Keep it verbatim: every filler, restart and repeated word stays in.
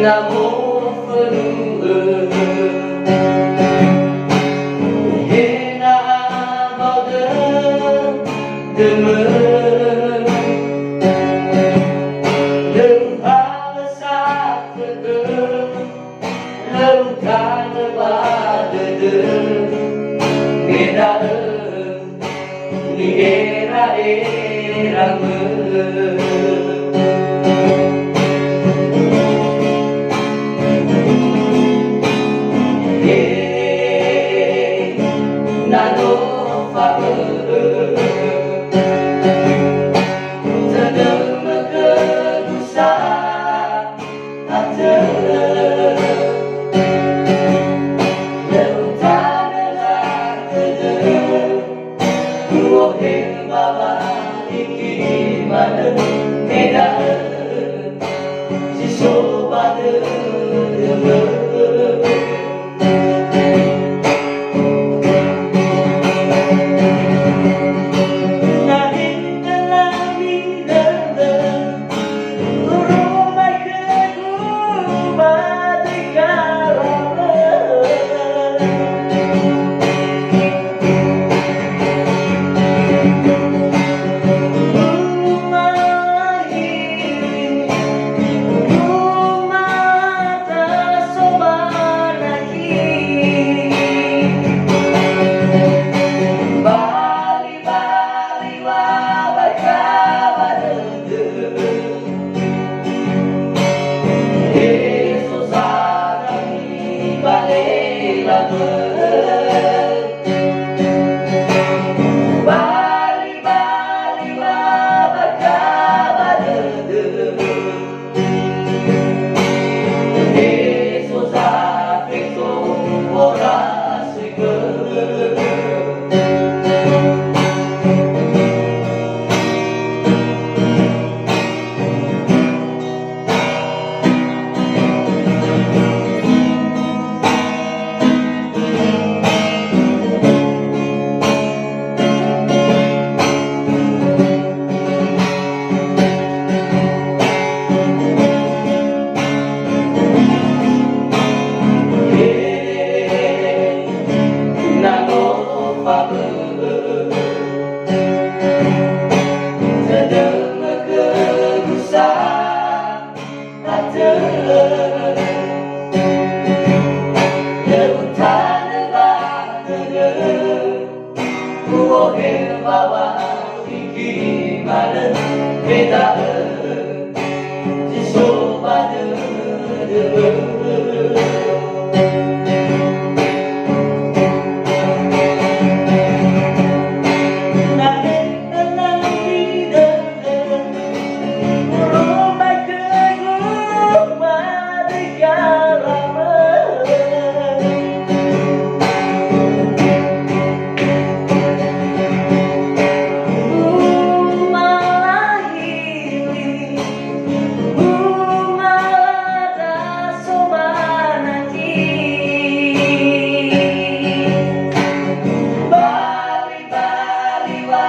Na mofönu'ö, he na ba dö-, dömö. Lö uhalö safögö, lö utanö ba dödö, me da'ö ni'era'eramö. He, na no famö'ö, tödömö khögu sa atö. Lö utanö ba dödö, u'ohe mbaŵa iki manö, me da'ö zi so ba dödömö. Na hindrömi dödö, Bali-bali wa ba kawa dödö. Yesu sarani ba lelamö. Bali-bali wa ba kawa dödö. Na no famö'ö, tödömö khögu sa atö. Lö utanö ba dödö, u'ohe mbaŵa iki manö, me da'ö zi so ba dödömö. Na he öna mi dödö, Bali-bali wa